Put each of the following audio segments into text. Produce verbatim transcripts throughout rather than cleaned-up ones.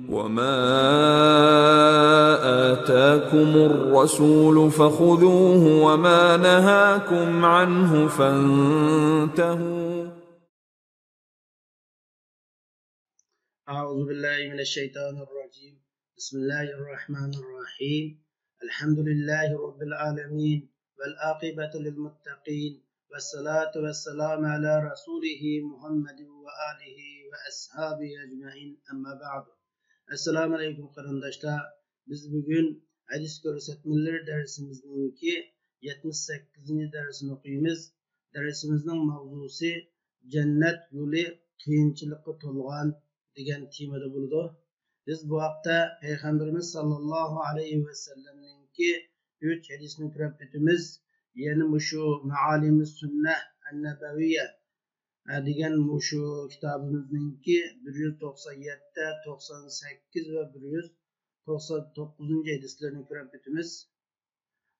وما آتاكم الرسول فخذوه وما نهاكم عنه فانتهوا. أعوذ بالله من الشيطان الرجيم. بسم الله الرحمن الرحيم. الحمد لله رب العالمين. والعاقبة للمتقين. والصلاة والسلام على رسوله محمد وآله وأصحابه أجمعين. أما بعد. ئەسسالامۇ ئەلەيكۇم قېرىنداشلار. بىز بۈگۈن ھەدىس كۆرسەتمىلىرى دەرسىمىزنىڭكى يەتمىش سەككىزىنچى دەرسىنى ئوقۇيمىز. دەرسىمىزنىڭ ماۋزۇسى جەننەت يولى قىيىنچىلىققا تولغان دېگەن تېمىدا بولىدۇ. بىز بۇ ھەقتە پەيغەمبىرىمىز ساللاللاھۇ ئەلەيھى ۋەسەللەمنىڭكى ئۈچ ھەدىسىنى كۆرۈپ ئۆتىمىز. يەنى مۇشۇ مائالىمۇ سۈننە ئەننەبەۋىيە، ئە، دېگەن مۇشۇ كىتابىمىزنىڭكى بىر يۈز توقسان يەتتە، توقسان سەككىز ۋە بىر يۈز توقسان توققۇزىنچى ھەدىسلىرىنى كۆرۈپ ئۆتىمىز.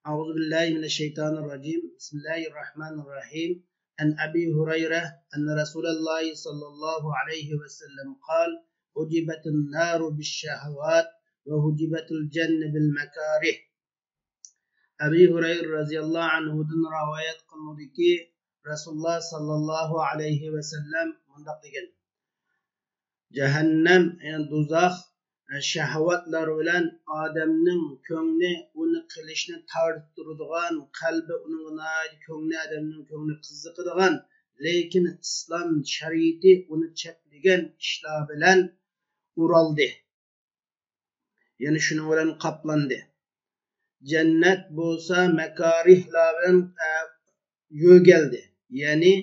أعوذ بالله من الشيطان الرجيم. بسم الله الرحمن الرحيم. عن أبي هريرة أن رسول الله صلى الله عليه وسلم قال: حجبت النار بالشهوات وحجبت الجنة بالمكاره. ئەبى ھۇرەيرە رەزىياللاھۇ ئەنھۇدىن رىۋايەت قىلىنىدۇكى، رەسۇلۇللا ساللاللاھۇ ئەلەيھى ۋەسەللەم مۇنداق دېگەن: جەھەننەم، يەنى دوزاخ، شەھۋەتلەر بىلەن ئادەمنىڭ كۆڭلى ئۇنى قىلىشنى تارتىپ تۇرىدىغان، قەلبى ئۇنىڭغا ناھايىتى كۆڭلى، ئادەمنىڭ كۆڭلى قىزىقىدىغان، لېكىن ئىسلام شەرىئىتى ئۇنى چەكلىگەن ئىشلار بىلەن ئورالدى. يەنى شۇنىڭ بىلەن قاپلاندى. جەننەت بولسا مەكارىھلار بىلەن، ئە، يۆگەلدى. يەنى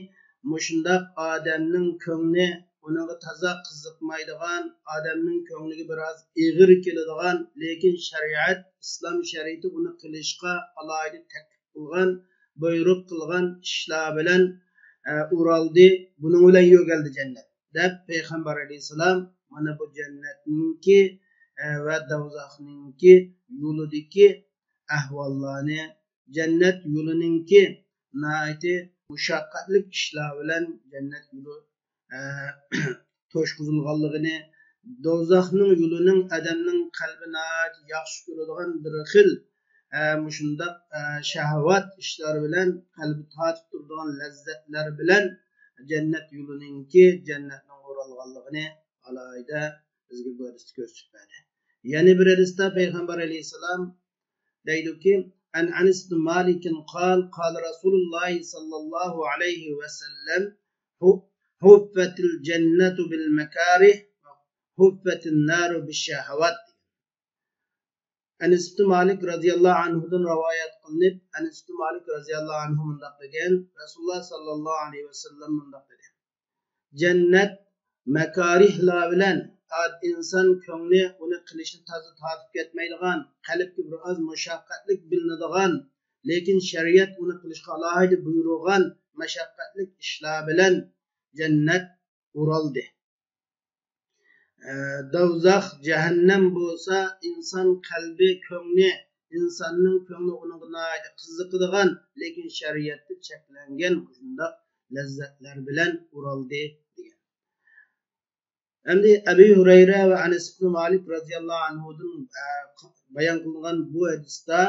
مۇشۇنداق ئادەمنىڭ كۆڭلى ئۇنىڭغا تازا قىزىقمايدىغان، ئادەمنىڭ كۆڭلىگە بىراز ئېغىر كېلىدىغان، لېكىن شەرىئەت، ئىسلام شەرىئىتى ئۇنى قىلىشقا ئالاھىدە تەكلىپ قىلغان، بۇيرۇق قىلغان ئىشلار بىلەن، ئە، ئورالدى، بۇنىڭ بىلەن يۆگەلدى جەننەت، دەپ پەيغەمبەر ئەلەيھىسسالام مانا بۇ جەننەتنىڭكى، ئە، ۋە دوزاخنىڭكى يولىدىكى ئەھۋاللارنى، جەننەت يولىنىڭكى ناھايىتى مۇشەققەتلىك ئىشلار بىلەن جەننەت يولى، ئە، توشقۇزۇلغانلىقىنى، دوزاخنىڭ يولىنىڭ ئادەمنىڭ قەلبى ناھايىتى ياخشى كۆرىدىغان بىر خىل، ئە، مۇشۇنداق، ئە، شەھۋەت ئىشلار بىلەن، قەلبى تارتىپ تۇرىدىغان لەززەتلەر بىلەن جەننەت يولىنىڭكى، جەننەتنىڭ ئورالغانلىقىنى ئالاھىدە بىزگە بۇ ھەدىستە كۆرسىتىپ بەردى. يەنە بىر ھەدىستە پەيغەمبەر ئەلەيھىسسالام دەيدۇكى، عن أنس بن مالك قال، قال رسول الله صلى الله عليه وسلم، حفت الجنة بالمكاره، حفت النار بالشهوات. ئەنەس ئىبن مالىك رەزىياللاھۇ ئەنھۇدىن رىۋايەت قىلىنىپ، ئەنەس ئىبن مالىك رەزىياللاھۇ ئەنھۇ مۇنداق دېگەن، رەسۇلۇللا ساللاللاھۇ ئەلەيھى ۋەسەللەم مۇنداق دېدى: جەننەت مەكارىھلار بىلەن، ئاد-، ئىنسان كۆڭلى ئۇنى قىلىشنى تازا تارتىپ كەتمەيدىغان، قەلبكە بىر ئاز مۇشەققەتلىك بىلىنىدىغان، لېكىن شەرىئەت ئۇنى قىلىشقا ئالاھىدە بۇيرۇغان مەشەققەتلىك ئىشلار بىلەن جەننەت ئورالدى. ئە، دوزاخ، جەھەننەم بولسا ئىنسان قەلبى، كۆڭلى، ئىنساننىڭ كۆڭلى ئۇنىڭغا ناھايىتى قىزىقىدىغان، لېكىن شەرىئەتتە چەكلەنگەن مۇشۇنداق لەززەتلەر بىلەن ئورالدى، دېگەن. ئەمدى ئەبى ھۇرەيرە ۋە ئەنەس ئىبن مالىك رەزىياللاھۇ ئەنھۇدىن، ئە، بايان قىلىنغان بۇ ھەدىستە،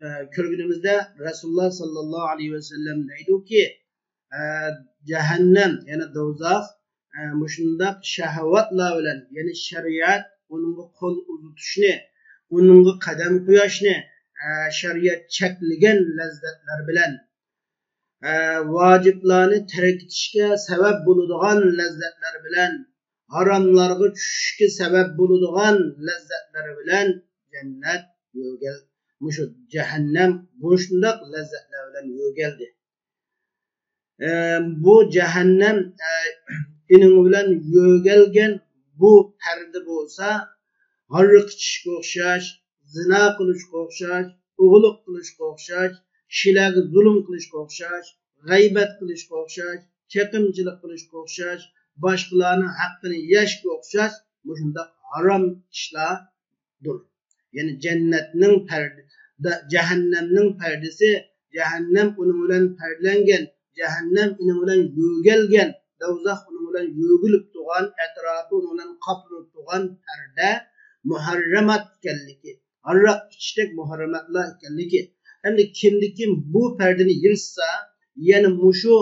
ئە، كۆرگىنىمىزدە رەسۇلۇللا ساللاللاھۇ ئەلەيھى ۋەسەللەم دەيدۇكى، ئە، جەھەننەم، يەنى دوزاخ، ئە، مۇشۇنداق شەھۋەتلەر بىلەن، يەنى شەرىئەت ئۇنىڭغا قول ئۇزىتىشنى، ئۇنىڭغا قەدەم قويۇشنى، ئە، شەرىئەت چەكلىگەن لەززەتلەر بىلەن، ئە، ۋاجىپلارنى تەركىتىشكە سەۋەب بولىدىغان لەززەتلەر بىلەن، ھاراملارغا چۈشۈشكە سەۋەب بولىدىغان لەززەتلەر بىلەن جەننەت يۆگەل-، مۇشۇ جەھەننەم مۇشۇنداق لەززەتلەر بىلەن يۆگەلدى. ئە، بۇ جەھەننەم، ئە، ئېنىڭ بىلەن يۆگەلگەن بۇ پەردە بولسا، ھاررىقى ئىچىشكە ئوخشاش، زىنا قىلىشقا ئوخشاش، ئوغرىلىق قىلىشقا ئوخشاش، كىشىلەرگە زۇلۇم قىلىشقا ئوخشاش، غەيۋەت قىلىشقا ئوخشاش، چېقىمچىلىق قىلىشقا ئوخشاش، باشقىلارنىڭ ھەققىنى يەشكە ئوخشاش مۇشۇنداق ھارام ئىشلاردۇر. يەنى جەننەتنىڭ پەردە-، دە-، جەھەننەمنىڭ پەردىسى، جەھەننەم ئۇنىڭ بىلەن پەردىلەنگەن، جەھەننەم ئۇنىڭ بىلەن يۆگەلگەن دوزاخ ئۇنىڭ بىلەن يۆگىلىپ تۇرغان، ئەتراپى ئۇنىڭ بىلەن قاپلىنىپ تۇرغان پەردە مۇھەررەمات ئىكەنلىكى، ھاراق ئىچىشتەك مۇھەررەماتلار ئىكەنلىكى. ئەمدى كىمدىكىم بۇ پەردىنى يىرتسا، يەنى مۇشۇ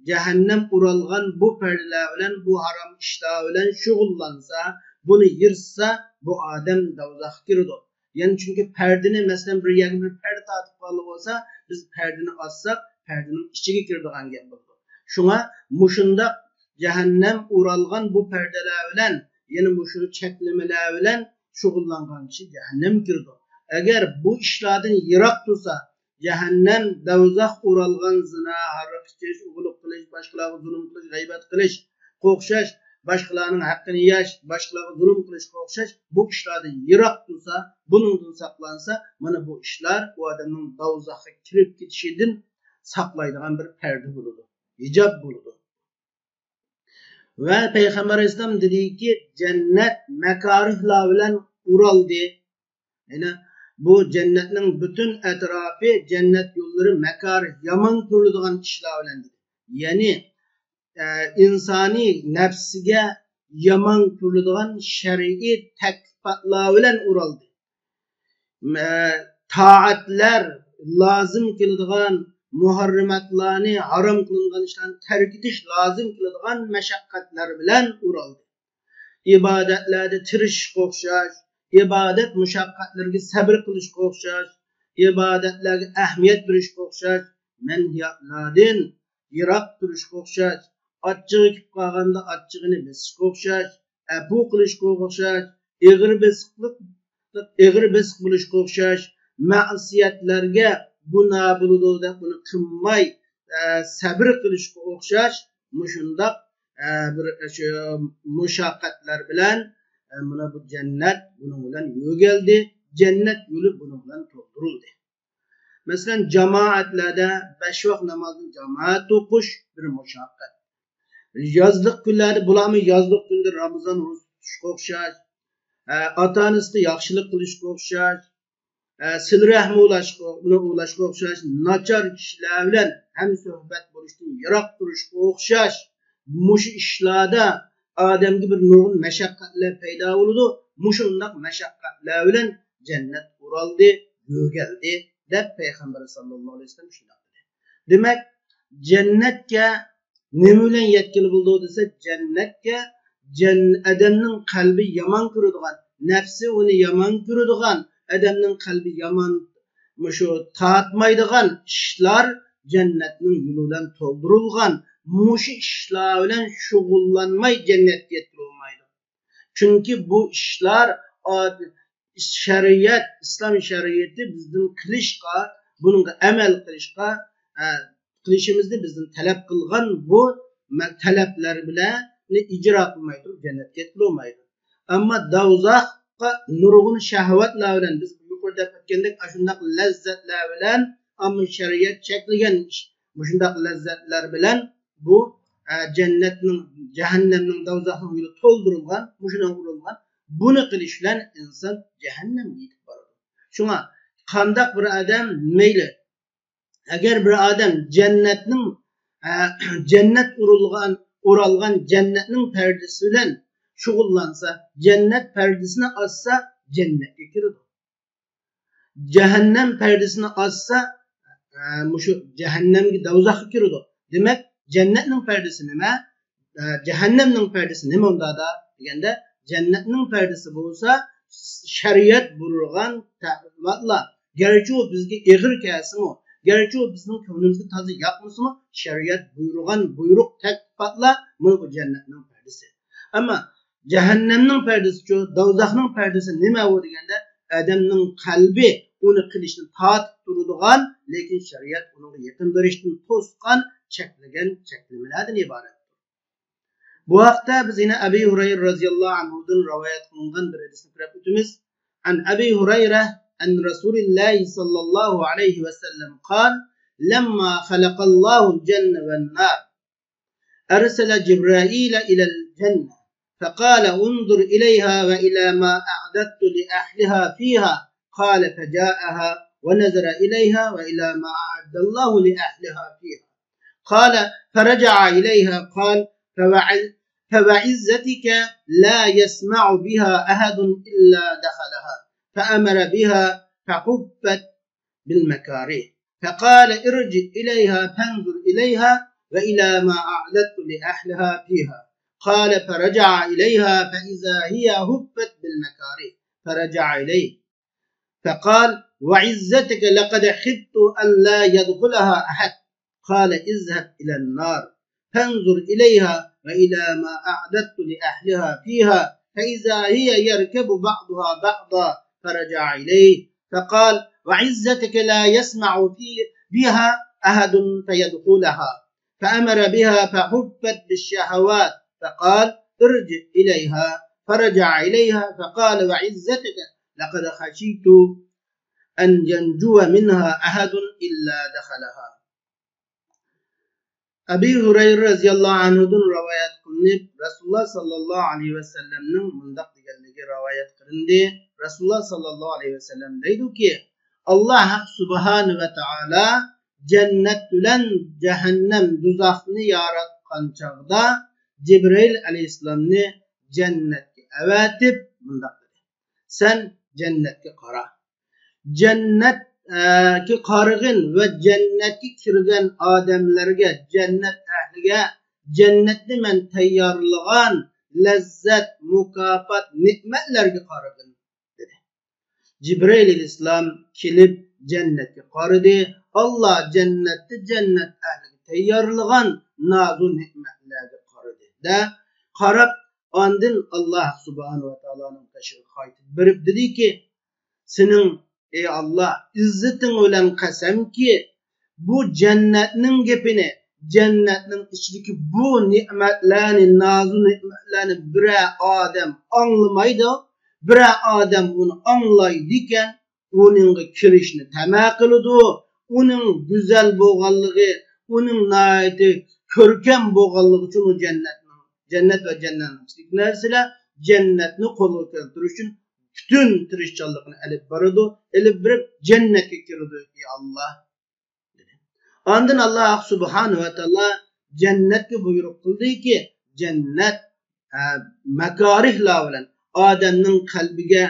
جەھەننەم ئورالغان بۇ پەردىلەر بىلەن، بۇ ھارام ئىشلار بىلەن شۇغۇللانسا، بۇنى يىرتسا، بۇ ئادەم دوزاخقا كىرىدۇ. يەنى چۈنكى پەردىنى، مەسىلەن، بىر يەرگە بىر پەردە تارتىپ قالغان بولسا، بىز پەردىنى ئاچساق، پەردىنىڭ ئىچىگە كىرىدىغان گەپ بولىدۇ. شۇڭا مۇشۇنداق جەھەننەم ئورالغان بۇ پەردىلەر بىلەن، يەنى مۇشۇ چەكلىمىلەر بىلەن شۇغۇللانغان كىشى جەھەننەمگە كىرىدۇ. ئەگەر بۇ ئىشلاردىن يىراق تۇرسا، جەھەننەم، دوزاخ ئورالغان زىنا، ھاراق ئىچىش، ئوغرىلىق قىلىش، باشقىلارغا زۇلۇم قىلىش، غەيۋەت قىلىشقا ئوخشاش، باشقىلارنىڭ ھەققىنى يەش، باشقىلارغا زۇلۇم قىلىشقا ئوخشاش بۇ ئىشلاردىن يىراق تۇرسا، بۇنىڭدىن ساقلانسا، مانا بۇ ئىشلار ئۇ ئادەمنىڭ دوزاخقا كىرىپ كېتىشىدىن ساقلايدىغان بىر پەردە بولىدۇ، ھىجاب بولىدۇ. ۋە پەيغەمبەر ئەلەيھىسسالام دېدىكى، جەننەت مەكارىھلار بىلەن ئورالدى. يەنى بۇ جەننەتنىڭ پۈتۈن ئەتراپى جەننەت يوللىرى مەكارىھ، يامان كۆرۈلىدىغان ئىشلار بىلەن، دېدى. يەنى، ئە، ئىنسانىي نەپسىگە يامان كۆرۈلىدىغان شەرئىي تەكلىپاتلار بىلەن ئورالدى. ئە، تائەتلەر لازىم كېلىدىغان، مۇھەررىماتلارنى، ھارام قىلىنغان ئىشلارنى تەرك ئېتىش لازىم كېلىدىغان مەشەققەتلەر بىلەن ئورالدى. ئىبادەتلەردە تىرىشىشقا ئوخشاش، ئىبادەت مۇشەققەتلىرىگە سەبرى قىلىشقا ئوخشاش، ئىبادەتلەرگە ئەھمىيەت بېرىشكە ئوخشاش، مەنھىياتلاردىن يىراق تۇرۇشقا ئوخشاش، ئاچچىقى كېلىپ قالغاندا ئاچچىقىنى بېسىشقا ئوخشاش، ئەپۇ قىلىشقا ئوخشاش، ئېغىر بېسىقلىق، ئېغىر بېسىق بولۇشقا ئوخشاش، مەسىيەتلەرگە گۇناھ بولىدۇ دەپ ئۇنى قىلماي، ئە، سەبرى قىلىشقا ئوخشاش مۇشۇنداق، ئە، بىر، ئە، شۇ مۇشەققەتلەر بىلەن، ئە، مانا بۇ جەننەت بۇنىڭ بىلەن يۆگەلدى، جەننەت يولى بۇنىڭ بىلەن تولدۇرۇلدى. مەسىلەن، جامائەتلەردە بەش ۋاق نامازنى جامائەتتە ئوقۇش بىر مۇشەققەت. يازلىق كۈنلەردە، بۇلارمۇ يازلىق كۈندە رامىزان روزا تۇتۇشقا ئوخشاش، ئە، ئاتا-ئانىسىغا ياخشىلىق قىلىشقا ئوخشاش، ئە، سىلە رەھمى ئۇلاشقا، ئۇلاشقا ئوخشاش، ناچار كىشىلەر بىلەن ھەمسۆھبەت بولۇشتىن يىراق تۇرۇشقا ئوخشاش، مۇشۇ ئىشلاردا ئادەمگە بىر نۇرغۇن مەشەققەتلەر پەيدا بولىدۇ. مۇشۇنداق مەشەققەتلەر بىلەن جەننەت ئورالدى، يۆگەلدى، دەپ پەيغەمبەر ساللاللاھۇ ئەلەيھى ۋەسەللەم شۇنداق دېدى. دېمەك، جەننەتكە نېمە بىلەن يەتكىلى بولىدۇ دېسە، جەننەتكە جەن-، ئادەمنىڭ قەلبى يامان كۆرىدىغان، نەپسى ئۇنى يامان كۆرىدىغان، ئادەمنىڭ قەلبى يامان، مۇشۇ تارتمايدىغان ئىشلار جەننەتنىڭ يولى بىلەن تولدۇرۇلغان. مۇشۇ ئىشلار بىلەن شۇغۇللانماي جەننەتكە يەتكىلى بولمايدۇ. چۈنكى بۇ ئىشلار ئاد-، شەرىئەت، ئىسلام شەرىئىتى بىزدىن قىلىشقا، بۇنىڭغا ئەمەل قىلىشقا، ئە، قىلىشىمىزنى بىزدىن تەلەپ قىلغان بۇ مە-، تەلەپلەر بىلەن ئىجرا قىلماي تۇرۇپ جەننەتكە يەتكىلى بولمايدۇ. ئەمما دوزاخقا نۇرغۇن شەھۋەتلەر بىلەن، بىز يۇقىرىدا دەپ ئۆتكەندەك، ئاشۇنداق لەززەتلەر بىلەن، ئەمما شەرىئەت چەكلىگەن ئىش، مۇشۇنداق لەززەتلەر بىلەن بۇ، ئە، جەننەتنىڭ، جەھەننەمنىڭ، دوزاخنىڭ يولى تولدۇرۇلغان، مۇشۇنىڭغا ئۇرۇلغان. بۇنى قىلىش بىلەن ئىنسان جەھەننەمگە يېتىپ بارىدۇ. شۇڭا قانداق بىر ئادەم مەيلى، ئەگەر بىر ئادەم جەننەتنىڭ، ئە، جەننەت ئۇرۇلغان، ئورالغان جەننەتنىڭ پەردىسى بىلەن شۇغۇللانسا، جەننەت پەردىسىنى ئاچسا، جەننەتكە كىرىدۇ. جەھەننەم پەردىسىنى ئاچسا، ئە، مۇشۇ جەھەننەمگە، دوزاخقا كىرىدۇ. دېمەك، جەننەتنىڭ پەردىسى نېمە؟ ئە، جەھەننەمنىڭ پەردىسى نېمە ئۇندادا دېگەندە، جەننەتنىڭ پەردىسى بولسا شەرىئەت بۇيرۇغان تەقۋالار. گەرچە ئۇ بىزگە ئېغىر كەلسىمۇ، گەرچە ئۇ بىزنىڭ كۆڭلىمىزگە تازا ياقمىسىمۇ، شەرىئەت بۇيرۇغان بۇيرۇق، تەقۋالار، مانا بۇ جەننەتنىڭ پەردىسى. ئەمما جەھەننەمنىڭ پەردىسىچۇ، دوزاخنىڭ پەردىسى نېمە ئۇ دېگەندە، ئادەمنىڭ قەلبى ئۇنى قىلىشتىن تارتىپ تۇرىدىغان، لېكىن شەرىئەت ئۇنىڭغا يېقىن بېرىشتىن توسقان، چەكلىگەن چەكلىمىلەردىن ئىبارەت. بۇ ھەقتە بىز يەنە ئەبى ھۇرەيرە رەزىياللاھۇ ئەنھۇدىن رىۋايەت قىلىنغان بىر ھەدىسنى كۆرۈپ ئۆتىمىز. عن أبي هريرة أن رسول الله صلى الله عليه وسلم قال: لما خلق الله الجنة والنار، أرسل جبرائيل إلى الجنة، فقال: انظر إليها وإلى ما أعددت لأهلها فيها. قال: فجاءها ونظر إليها وإلى ما أعد الله لأهلها فيها. قال: فرجع إليها، قال: فوع-، فوعزتك لا يسمع بها أحد إلا دخلها، فأمر بها فحفت بالمكاره، فقال: ارجع إليها فانظر إليها وإلى ما أعددت لأهلها فيها. قال: فرجع إليها فإذا هي حفت بالمكاره، فرجع إليه فقال: وعزتك لقد خفت أن لا يدخلها أحد. قال: اذهب إلى النار فانظر إليها وإلى ما أعددت لأهلها فيها، فإذا هي يركب بعضها بعضا، فرجع إليه فقال: وعزتك لا يسمع في-، بها أحد فيدخلها، فأمر بها فحفت بالشهوات، فقال: ارجع إليها، فرجع إليها فقال: وعزتك لقد خشيت أن ينجو منها أحد إلا دخلها. ئەبى ھۇرەيرە رەزىياللاھۇ ئەنھۇدىن رىۋايەت قىلىنىپ، رەسۇلۇللا ساللاللاھۇ ئەلەيھى ۋەسەللەمنىڭ مۇنداق دېگەنلىكى رىۋايەت قىلىندى. رەسۇلۇللا ساللاللاھۇ ئەلەيھى ۋەسەللەم دەيدۇكى، ئاللا ھەق سۇبھانە ۋە تائالا جەننەت بىلەن جەھەننەم، دوزاخنى ياراتقان چاغدا جىبرىئىل ئەلەيھىسسالامنى جەننەتكە ئەۋەتىپ مۇنداق دېدى: سەن جەننەتكە قارا. جەننەتكە قارىغىن ۋە جەننەتكە كىرگەن ئادەملەرگە، جەننەت ئەھلىگە جەننەتنى مەن تەييارلىغان لەززەت، مۇكاپات، نېمەتلەرگە قارىغىن، دېدى. جىبرىئىل ئەلەيھىسسالام كېلىپ جەننەتكە قارىدى. ئاللا جەننەتتە جەننەت ئەھلىگە تەييارلىغان نازۇ نېمەتلەرگە قارىدى. دە، قاراپ، ئاندىن ئاللا سۇبھانەھۇ ۋە تائالانىڭ قېشىغا قايتىپ بېرىپ دېدىكى، سېنىڭ، ئەي ئاللا، ئىززىتىڭ بىلەن قەسەمكى، بۇ جەننەتنىڭ گېپىنى، جەننەتنىڭ ئىچىدىكى بۇ نېمەتلەرنى، نازۇ نېمەتلەرنى بىرەر ئادەم ئاڭلىمايدۇ، بىرەر ئادەم ئۇنى ئاڭلايدىكەن، ئۇنىڭغا كىرىشنى تەمە قىلىدۇ، ئۇنىڭ گۈزەل بولغانلىقى، ئۇنىڭ ناھايىتى كۆركەم بولغانلىقى ئۈچۈن ئۇ جەننەتنىڭ، جەننەت ۋە جەننەتنىڭ ئىچىدىكى نەرسىلەر جەننەتنى قولغا كەلتۈرۈش ئۈچۈن پۈتۈن تىرىشچانلىقىنى ئېلىپ بارىدۇ، ئېلىپ بېرىپ جەننەتكە كىرىدۇ، ئى ئاللا، دېدى. ئاندىن ئاللا سۇبھانەھۇ ۋە تائالا جەننەتكە بۇيرۇق قىلدىكى، جەننەت، ئە، مەكارىھلار بىلەن ئادەمنىڭ قەلبىگە،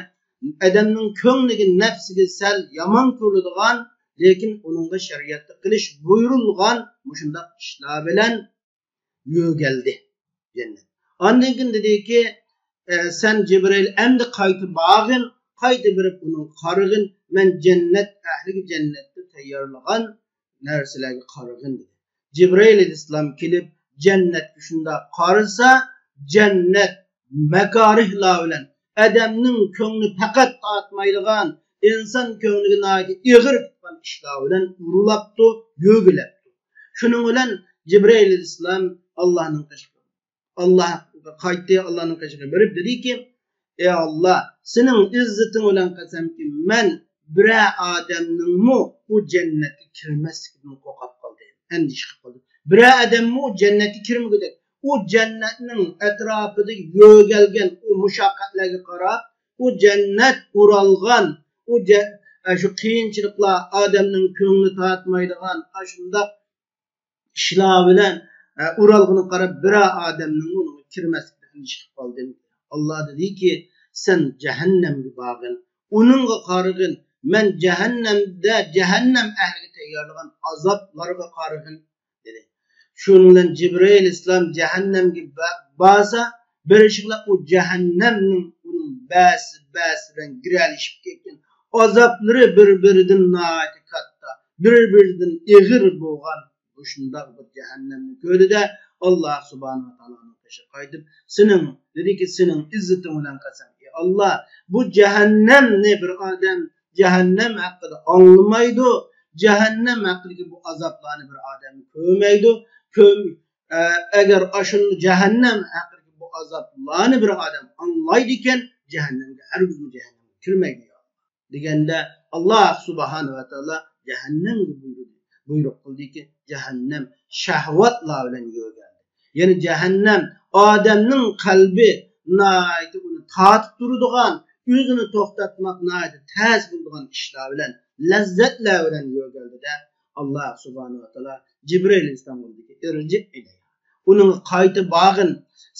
ئادەمنىڭ كۆڭلىگە، نەپسىگە سەل يامان كۆرۈلىدىغان، لېكىن ئۇنىڭغا شەرىئەتتە قىلىش بۇيرۇلغان مۇشۇنداق ئىشلار بىلەن يۆگەلدى جەننەت. ئاندىن كېيىن دېدىكى، ئە، سەن جىبرىئىل ئەمدى قايتا بارغىن، قايتا بېرىپ ئۇنىڭغا قارىغىن، مەن جەننەت ئەھلىگە جەننەتتە تەييارلىغان نەرسىلەرگە قارىغىن، دېدى. جىبرىئىل ئەلەيھىسسالام كېلىپ جەننەتكە شۇنداق قارىسا، جەننەت مەكارىھلار بىلەن، ئادەمنىڭ كۆڭلى پەقەت تارتمايدىغان، ئىنسان كۆڭلىگە ناھايىتى ئېغىر تۇتقان ئىشلار بىلەن ئورۇلاپتۇ، يۆگىلەپتۇ. شۇنىڭ بىلەن جىبرىئىل ئەلەيھىسسالام ئاللانىڭ قېشىغا، ئاللا قايتتى، ئاللانىڭ قېشىغا بېرىپ دېدىكى، ئەي ئاللا، سېنىڭ ئىززىتىڭ بىلەن قەسەمكى، مەن بىرەر ئادەمنىڭمۇ ئۇ جەننەتكە كىرمەسلىكىدىن قورقۇپ قالدىم، ئەندىشە قىلىپ قالدىم. بىرەر ئادەممۇ ئۇ جەننەتكە كىرمىگۈدەك، ئۇ جەننەتنىڭ ئەتراپىدا يۆگەلگەن ئۇ مۇشەققەتلەرگە قاراپ، ئۇ جەننەت ئورالغان، ئۇ جە-، ئە، شۇ قىيىنچىلىقلار، ئادەمنىڭ كۆڭلى تارتمايدىغان ئاشۇنداق ئىشلار بىلەن، ئە، ئورالغىنىغا قاراپ، بىرەر ئادەمنىڭ ئۇنىڭغا كىرمەسلىكىدىن ئەندىشە قىلىپ قالدىم. ئاللا دېدىكى، سەن جەھەننەمگە بارغىن، ئۇنىڭغا قارىغىن، مەن جەھەننەمدە جەھەننەم ئەھلىگە تەييارلىغان ئازابلارغا قارىغىن، دېدى. شۇنىڭ بىلەن جىبرىئىل ئەلەيھىسسالام جەھەننەمگە با-، بارسا، بېرىشىغىلا ئۇ جەھەننەمنىڭ ئۇنىڭ بەسى، بەسى بىلەن گىرەلىشىپ كەتكەن ئازابلىرى بىر-بىرىدىن ناھايىتى كاتتا، بىر-بىرىدىن ئېغىر بولغان مۇشۇنداق بىر جەھەننەمنى كۆردى-دە، ئاللا سۇبھانەھۇ ۋە تائالانىڭ قېشىغا قايتىپ، سېنىڭ، دېدىكى، سېنىڭ ئىززىتىڭ بىلەن قەسەم، ئى ئاللا، بۇ جەھەننەمنى بىر ئادەم جەھەننەم ھەققىدە ئاڭلىمايدۇ، جەھەننەم ھەققىدىكى بۇ ئازابلارنى بىر ئادەم كۆرمەيدۇ. كۆر-، ئە، ئەگەر ئاشۇ جەھەننەم ھەققىدىكى بۇ ئازابلارنى بىر ئادەم ئاڭلايدىكەن، جەھەننەمگە ھەرگىزمۇ جەھەننەمگە كىرمەيدۇ، يا ئاللا، دېگەندە، ئاللا سۇبھانەھۇ ۋە تائالا جەھەننەمگە بۇيرۇدى، بۇيرۇق قىلدىكى، جەھەننەم شەھۋەتلەر بىلەن يۆگەلدى. يەنى جەھەننەم ئادەمنىڭ قەلبى ناھايىتى ئۇنى تارتىپ تۇرىدىغان، ئۆزىنى توختاتماق ناھايىتى تەس بولىدىغان ئىشلار بىلەن، لەززەتلەر بىلەن يۆگەلدى-دە، ئاللا سۇبھانەھۇ ۋە تائالا جىبرىئىل ئەلەيھىسسالامغا دېدىكى، ارجع إليها. ئۇنىڭغا قايتا بارغىن،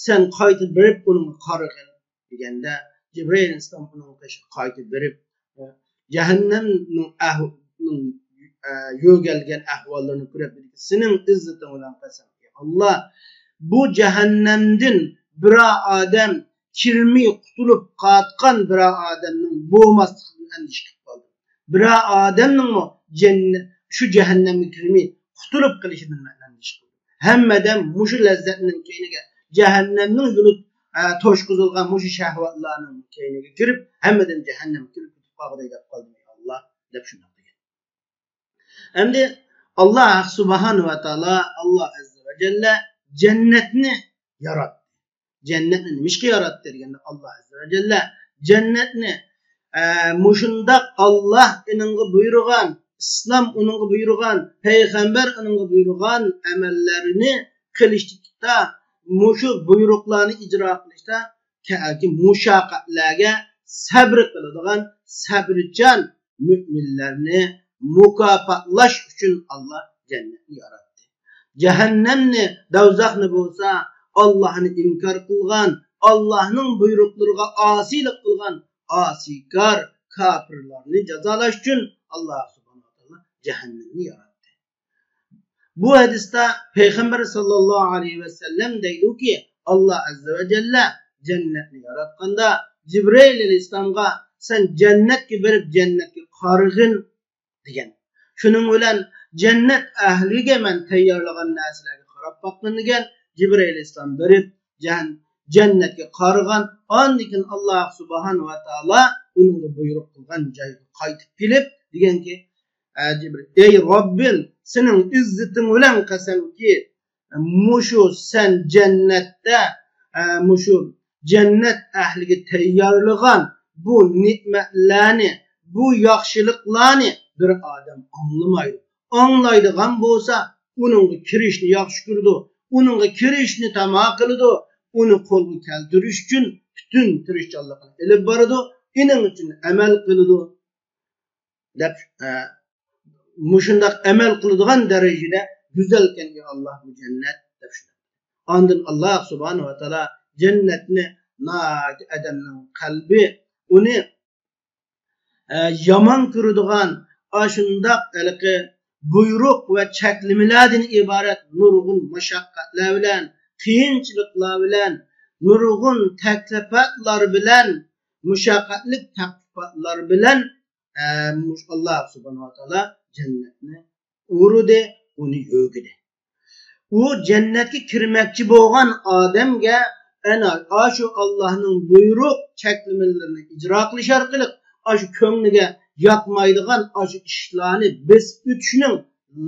سەن قايتا بېرىپ ئۇنىڭغا قارىغىن دېگەندە، جىبرىئىل ئەلەيھىسسالام ئۇنىڭغا قايتا بېرىپ، جەھەننەمنىڭ ئەھۋ-، نىڭ، ئە، يۆگەلگەن ئەھۋاللىرىنى كۆرۈپ، سېنىڭ ئىززىتىڭ بىلەن قەسەم، ئەي ئاللا، بۇ جەھەننەمدىن بىرەر ئادەم كىرمەي قۇتۇلۇپ قاچقان بىرەر ئادەمنىڭ بولماسلىقىدىن ئەندىشە قىلىپ قالدىم. بىرەر ئادەمنىڭمۇ جەننە-، شۇ جەھەننەمگە كىرمەي قۇتۇلۇپ قېلىشىدىن مەن ئەندىشە قىلدىم. ھەممە ئادەم مۇشۇ لەززەتنىڭ كەينىگە، جەھەننەمنىڭ يولى، ئە، توشقۇزۇلغان مۇشۇ شەھۋەتلەرنىڭ كەينىگە كىرىپ، ھەممە ئادەم جەھەننەمگە كىرىپ كېتىپ قالغۇدەك دەپ قالدىم، ئەي ئاللا، دەپ شۇنداق دېگەن. ئەمدى ئاللا سۇبھانەھۇ ۋە تائالا، ئاللا ئەززە ۋە جەللە جەننەتنى ياراتتى. جەننەتنى نېمىشقا ياراتتى دېگەندە، ئاللا ئەززە ۋە جەللە جەننەتنى، ئە، مۇشۇنداق ئاللا ئېنىڭغا بۇيرۇغان، ئىسلام ئۇنىڭغا بۇيرۇغان، پەيغەمبەر ئۇنىڭغا بۇيرۇغان ئەمەللەرنى قىلىشتا، مۇشۇ بۇيرۇقلارنى ئىجرا قىلىشتا كەلگەن مۇشەققەتلەرگە سەبرى قىلىدىغان سەبرىچان مۆمىنلەرنى مۇكاپاتلاش ئۈچۈن ئاللا جەننەتنى ياراتتى. جەھەننەمنى، دوزاخنى بولسا ئاللانى ئىنكار قىلغان، ئاللانىڭ بۇيرۇقلىرىغا ئاسىيلىق قىلغان ئاسىيكار كاپىرلارنى جازالاش ئۈچۈن ئاللا سۇبھانەھۇ ۋە تائالا جەھەننەمنى ياراتتى. بۇ ھەدىستە پەيغەمبەر ساللاللاھۇ ئەلەيھى ۋەسەللەم دەيدۇكى، ئاللا ئەززە ۋە جەللە جەننەتنى ياراتقاندا جىبرىئىل ئەلەيھىسسالامغا، سەن جەننەتكە بېرىپ جەننەتكە قارىغىن دېگەن. شۇنىڭ بىلەن جەننەت ئەھلىگە مەن تەييارلىغان نەرسىلەرگە قاراپ باققىن دېگەن. جىبرىئىل ئەلەيھىسسالام بېرىپ جەن-، جەننەتكە قارىغان. ئاندىن كېيىن ئاللا سۇبھانەھۇ ۋە تائالا ئۇنىڭغا بۇيرۇق قىلغان جايغا قايتىپ كېلىپ دېگەنكى، ئە، جىبرىئىل، ئەي رەببىم، سېنىڭ ئىززىتىڭ بىلەن قەسەمكى، مۇشۇ سەن جەننەتتە، ئە، مۇشۇ جەننەت ئەھلىگە تەييارلىغان بۇ نېمەتلەرنى، بۇ ياخشىلىقلارنى بىر ئادەم ئاڭلىمايدۇ. ئاڭلايدىغان بولسا، ئۇنىڭغا كىرىشنى ياخشى كۆرىدۇ، ئۇنىڭغا كىرىشنى تاما قىلىدۇ، ئۇنى قولغا كەلتۈرۈش ئۈچۈن پۈتۈن تىرىشچانلىقىنى ئېلىپ بارىدۇ، ئېنىڭ ئۈچۈن ئەمەل قىلىدۇ، دەپ، ئە، مۇشۇنداق ئەمەل قىلىدىغان دەرىجىدە گۈزەلكەن، يا ئاللا، بۇ جەننەت، دەپ شۇنداق. ئاندىن ئاللا سۇبھانەھۇ ۋە تائالا جەننەتنى ناھايىتى ئادەمنىڭ قەلبى ئۇنى، ئە، يامان كۆرىدىغان، ئاشۇنداق ھېلىقى بۇيرۇق ۋە چەكلىمىلەردىن ئىبارەت نۇرغۇن مۇشەققەتلەر بىلەن، قىيىنچىلىقلار بىلەن، نۇرغۇن تەكلىپاتلار بىلەن، مۇشەققەتلىك تەكلىپاتلار بىلەن ئە، مۇش-، ئاللا سۇبھانەھۇ ۋە تائالا جەننەتنى ئۇرىدى، ئۇنى يۆگىدى. ئۇ جەننەتكە كىرمەكچى بولغان ئادەمگە ئەنە ئاشۇ ئاللانىڭ بۇيرۇق چەكلىمىلىرىنى ئىجرا قىلىش ئارقىلىق ئاشۇ كۆڭلىگە ياقمايدىغان ئاشۇ ئىشلارنى بېسىپ ئۆتۈشنىڭ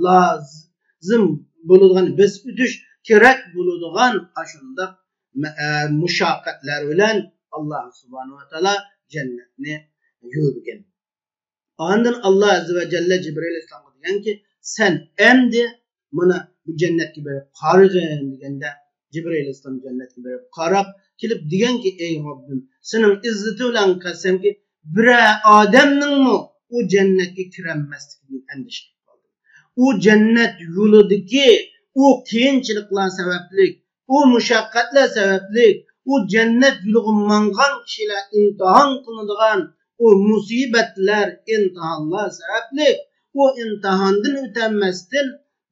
لازىم بولىدىغان، بېسىپ ئۆتۈش كېرەك بولىدىغان ئاشۇنداق مە-، ئە، مۇشەققەتلەر بىلەن ئاللا سۇبھانەھۇ ۋە تائالا جەننەتنى يۆگىگەن. ئاندىن ئاللا ئەززە ۋە جەللە جىبرىئىل ئەلەيھىسسالامغا دېگەنكى، سەن ئەمدى مانا بۇ جەننەتكە بېرىپ قارىغىن دېگەندە، جىبرىئىل ئەلەيھىسسالام جەننەتكە بېرىپ قاراپ كېلىپ دېگەنكى، ئەي رەببىم، سېنىڭ ئىززىتىڭ بىلەن قەسەمكى، بىرەر ئادەمنىڭمۇ ئۇ جەننەتكە كىرەلمەسلىكىدىن ئەندىشە قىلىپ قالدىم. ئۇ جەننەت يولىدىكى ئۇ قىيىنچىلىقلار سەۋەبلىك، ئۇ مۇشەققەتلەر سەۋەبلىك، ئۇ جەننەت يولىغا ماڭغان كىشىلەر ئىمتىھان قىلىنىدىغان ئۇ مۇسىبەتلەر، ئىمتىھانلار سەۋەبلىك، ئۇ ئىمتىھاندىن ئۆتەلمەستىن،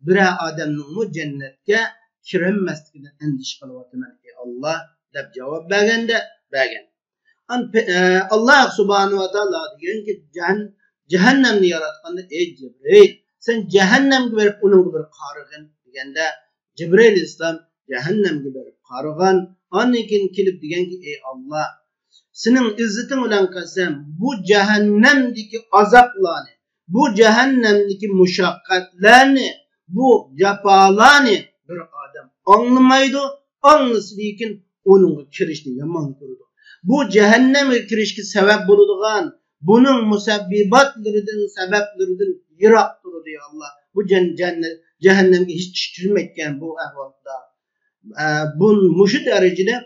بىرەر ئادەمنىڭمۇ جەننەتكە كىرەلمەسلىكىدىن ئەندىشە قىلىۋاتىمەن، ئەي ئاللا، دەپ جاۋاب بەرگەندە، بەرگەن. ئان-، پە-، ئە، ئاللا سۇبھانەھۇ ۋە تائالا دېگەنكى، جەھەن-، جەھەننەمنى ياراتقاندا، ئەي جىبرىئىل، سەن جەھەننەمگە بېرىپ، ئۇنىڭغا بىر قارىغىن دېگەندە، جىبرىئىل ئەلەيھىسسالام جەھەننەمگە بېرىپ قارىغان، ئاندىن كېيىن كېلىپ دېگەنكى، ئەي ئاللا، سېنىڭ ئىززىتىڭ بىلەن قەسەم، بۇ جەھەننەمدىكى ئازابلارنى، بۇ جەھەننەمدىكى مۇشەققەتلەرنى، بۇ جاپالارنى بىر ئادەم ئاڭلىمايدۇ، ئاڭلىسا لېكىن ئۇنىڭغا كىرىشنى يامان كۆرىدۇ. بۇ جەھەننەمگە كىرىشكە سەۋەب بولىدىغان، بۇنىڭ مۇسەببىباتلىرىدىن، سەۋەبلىرىدىن يىراق تۇرىدۇ، يا ئاللا. بۇ جەن-، جەننەت، جەھەننەمگە ھېچ كىشى كىرمەيدىكەن بۇ ئەھۋالدا. ئە، بۇ، مۇشۇ دەرىجىدە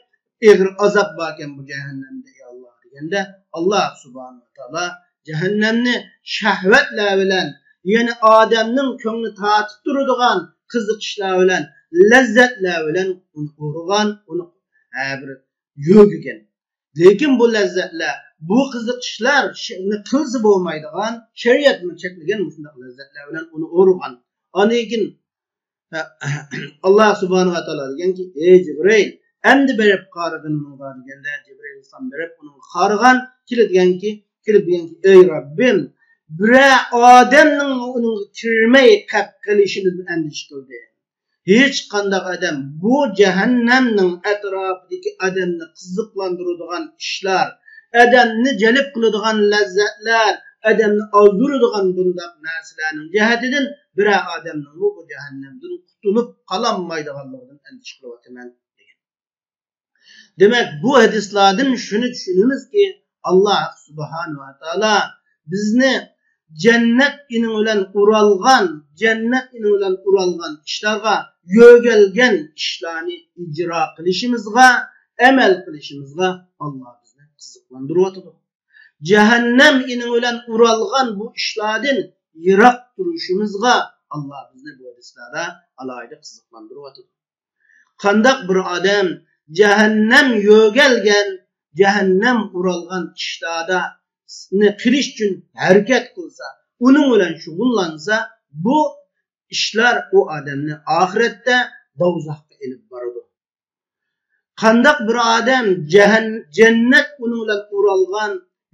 ئېغىر ئازاب باركەن بۇ جەھەننەمدە، يا ئاللا، دېگەندە، ئاللا سۇبھانەھۇ ۋە تائالا جەھەننەمنى شەھۋەتلەر بىلەن، يەنى ئادەمنىڭ كۆڭلىنى تارتىپ تۇرىدىغان قىزىقىشلار بىلەن، لەززەتلەر بىلەن ئۇنى ئورىغان، ئۇنى ھە بىر يۆگىگەن. لېكىن بۇ لەززەتلەر، بۇ قىزىقىشلار شەرتنى قىلسا بولمايدىغان، شەرىئەتمۇ چەكلىگەن مۇشۇنداق لەززەتلەر بىلەن ئۇنى ئورىغان. ئاندىن كېيىن ئاللا سۇبھانەھۇ ۋە تائالا دېگەنكى، ئەي جىبرىئىل، ئەمدى بېرىپ قارىغىن ئۇنىڭغا دېگەندە، جىبرىئىل ئەلەيھىسسالام بېرىپ ئۇنىڭغا قارىغان، كېلىپ دېگەنكى، كېلىپ دېگەنكى، ئەي رەببىم، بىرەر ئادەمنىڭ ئۇنىڭغا كىرمەي قېلىپ قېلىشىدىن ئەندىشە قىلدىم. ھېچقانداق ئادەم بۇ جەھەننەمنىڭ ئەتراپىدىكى ئادەمنى قىزىقلاندۇرىدىغان ئىشلار، ئادەمنى جەلپ قىلىدىغان لەززەتلەر، ئادەمنى ئازدۇرىدىغان بۇنداق نەرسىلەرنىڭ جەھىتىدىن بىرەر ئادەمنىڭمۇ بۇ جەھەننەمدىن قۇتۇلۇپ قالالمايدىغانلىقىدىن ئەندىشە قىلىۋاتىمەن دېگەن. دېمەك، بۇ ھەدىسلاردىن شۇنى چۈشىنىمىزكى، ئاللا سۇبھانەھۇ ۋە تائالا بىزنى جەننەت ئېنىڭ بىلەن ئورالغان، جەننەت ئېنىڭ بىلەن ئورالغان ئىشلارغا، يۆگەلگەن ئىشلارنى ئىجرا قىلىشىمىزغا، ئەمەل قىلىشىمىزغا ئاللا بىزنى قىزىقلاندۇرۇۋاتىدۇ. جەھەننەم ئېنىڭ بىلەن ئورالغان بۇ ئىشلاردىن يىراق تۇرۇشىمىزغا ئاللا بىزنى بۇ ھەدىسلەردە ئالاھىدە قىزىقلاندۇرۇۋاتىدۇ. قانداق بىر ئادەم جەھەننەم يۆگەلگەن، جەھەننەم ئورالغان ئىشلارنى قىلىش ئۈچۈن ھەرىكەت قىلسا، ئۇنىڭ بىلەن شۇغۇللانسا، بۇ ئىشلار ئۇ ئادەمنى ئاخىرەتتە دوزاخقا ئېلىپ بارىدۇ. قانداق بىر ئادەم جەھەن-، جەننەت ئۇنىڭ بىلەن ئورالغان،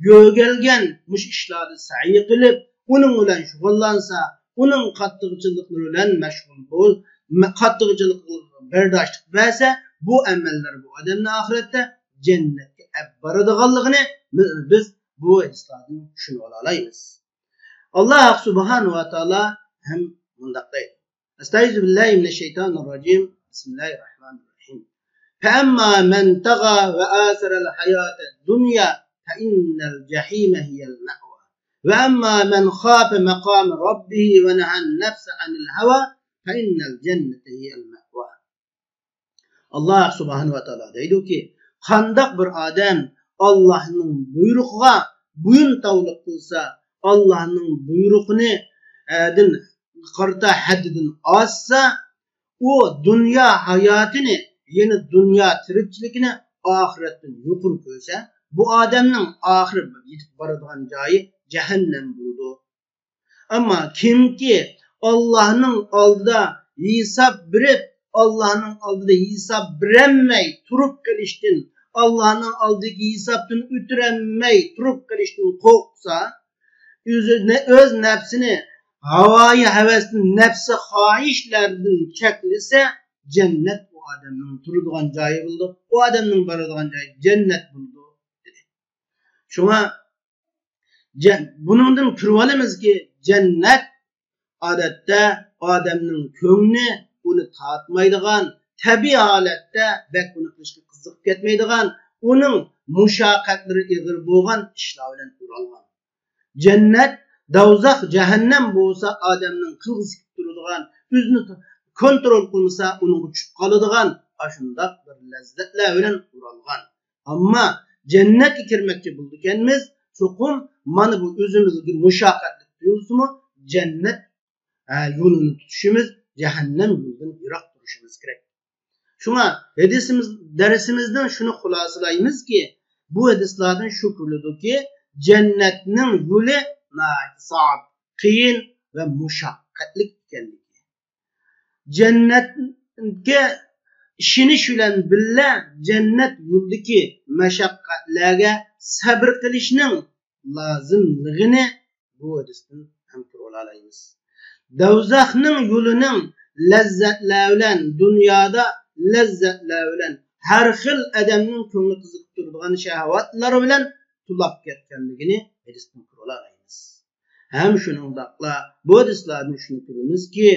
يۆگەلگەن مۇشۇ ئىشلاردا سەي قىلىپ، ئۇنىڭ بىلەن شۇغۇللانسا، ئۇنىڭ قاتتىقچىلىقلىرى بىلەن مەشغۇل بول-، مە-، قاتتىقچىلىقىغا بەرداشلىق بەرسە، بۇ ئەمەللەر بۇ ئادەمنى ئاخىرەتتە جەننەتكە ئەپ بارىدىغانلىقىنى بىز بۇ ھەدىسلاردىن چۈشىنىۋالالايمىز. ئاللا سۇبھانەھۇ ۋە تائالا ھەم مۇنداق دەيدۇ. أستعيذ بالله من الشيطان الرجيم. بسم الله الرحمن الرحيم. فأما من طغى وآثر الحياة الدنيا فإن الجحيم هي المأوى. وأما من خاف مقام ربه ونهى النفس عن الهوى فإن الجنة هي المأوى. ئاللا سۇبھانەھۇ ۋە تائالا دەيدۇكى، قانداق بىر ئادەم ئاللانىڭ بۇيرۇقىغا بويۇن تاۋلىق قىلسا، ئاللانىڭ بۇيرۇقىنى، ئە، دىن قارىتا ھەددىدىن ئاشسا، ئۇ دۇنيا ھاياتىنى، يەنى دۇنيا تىرىكچىلىكىنى ئاخىرەتتىن يۇقىرى كۆرسە، بۇ ئادەمنىڭ ئاخىرى يېتىپ بارىدىغان جايى جەھەننەم بولىدۇ. ئەمما كىمكى ئاللانىڭ ئالدىدا ھېساب بېرىپ، ئاللانىڭ ئالدىدا ھېساب بېرەلمەي تۇرۇپ قېلىشتىن، ئاللانىڭ ئالدىدىكى ھېسابتىن ئۆتۈرەلمەي تۇرۇپ قېلىشتىن قورقسا، ئۆزىنى، ئۆز نەپسىنى ھاۋايى ھەۋەستىن، نەپسى خاھىشلەردىن چەكلىسە، جەننەت ئۇ ئادەمنىڭ تۇرىدىغان جايى بولىدۇ، ئۇ ئادەمنىڭ بارىدىغان جايى جەننەت بولىدۇ، دېدى. شۇڭا جەن-، بۇنىڭدىن كۆرۈۋالىمىزكى، جەننەت ئادەتتە ئادەمنىڭ كۆڭلى ئۇنى تارتمايدىغان، تەبىئىي ھالەتتە بەك ئۇنى قىلىشقا قىزىقىپ كەتمەيدىغان، ئۇنىڭ مۇشەققەتلىرى ئېغىر بولغان ئىشلار بىلەن ئورالغان. جەننەت، دوزاخ، جەھەننەم بولسا ئادەمنىڭ قىلغۇسى كېلىپ تۇرىدىغان، ئۆزىنى كونترول قىلمىسا ئۇنىڭغا چۈشۈپ قالىدىغان ئاشۇنداق بىر لەززەتلەر بىلەن ئورالغان. ئەمما جەننەتكە كىرمەكچى بولىدىكەنمىز، چوقۇم مانا بۇ ئۆزىمىزگە مۇشەققەتلىك تۇيۇلسىمۇ، جەننەت، ھە، يولىنى تۇتۇشىمىز، جەھەننەم يولىدىن يىراق تۇرۇشىمىز كېرەك. شۇڭا ھەدىسىمىز، دەرسىمىزدىن شۇنى خۇلاسىلايمىزكى، بۇ ھەدىسلاردىن شۇ كۆرۈلىدۇكى، جەننەتنىڭ يولى ناھايىتى زور، قىيىن ۋە مۇشەققەتلىك ئىكەنلىكى. جەننەتكە ئىشىنىش بىلەن بىللە، جەننەت يولىدىكى مەشەققەتلەرگە سەبرى قىلىشنىڭ لازىملىقىنى بۇ ھەدىستىن ھەم كۆرۈۋالالايمىز. دوزاخنىڭ يولىنىڭ لەززەتلەر بىلەن، دۇنيادا لەززەتلەر بىلەن، ھەر خىل ئادەمنىڭ كۆڭلى قىزىقىپ تۇرىدىغان شەھۋاتلار بىلەن تولاپ كەتكەنلىكىنى ھەدىستىن كۆرۈۋالالايمىز. ھەم شۇنىڭداقلا بۇ ھەدىسلاردىن شۇنى كۆرىمىزكى،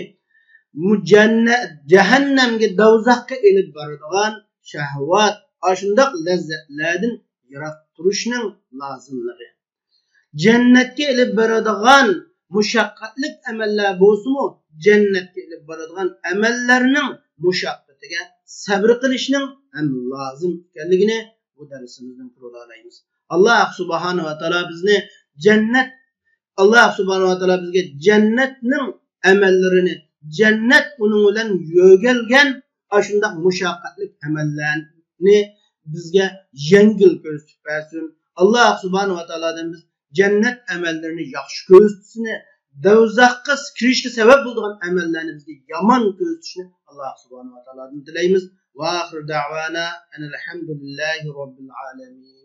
بۇ جەننەت، جەھەننەمگە، دوزاخقا ئېلىپ بارىدىغان شەھۋات، ئاشۇنداق لەززەتلەردىن يىراق تۇرۇشنىڭ لازىملىقى. جەننەتكە ئېلىپ بارىدىغان مۇشەققەتلىك ئەمەللەر بولسىمۇ، جەننەتكە ئېلىپ بارىدىغان ئەمەللەرنىڭ مۇشەققىتىگە سەبرى قىلىشنىڭ ھەم لازىم ئىكەنلىكىنى بۇ دەرسىمىزدىن كۆرۈۋالالايمىز. ئاللا سۇبھانەھۇ ۋە تائالا بىزنى جەننەت، ئاللا سۇبھانەھۇ ۋە تائالا بىزگە جەننەتنىڭ ئەمەللىرىنى، جەننەت ئۇنىڭ بىلەن يۆگەلگەن ئاشۇنداق مۇشەققەتلىك ئەمەللەرنى بىزگە يەڭگىل كۆرسىتىپ بەرسۇن. ئاللا سۇبھانەھۇ ۋە تائالادىن بىز جەننەت ئەمەللىرىنى ياخشى كۆرسىتىشنى، دوزاخقا كىرىشكە سەۋەب بولىدىغان ئەمەللەرنى بىزگە يامان كۆرسىتىشنى ئاللا سۇبھانەھۇ ۋە تائالادىن تىلەيمىز. ۋە ئاخىر دەۋانا ئەنىل ھەمدۇلىللاھى رەببىل ئالەمىن.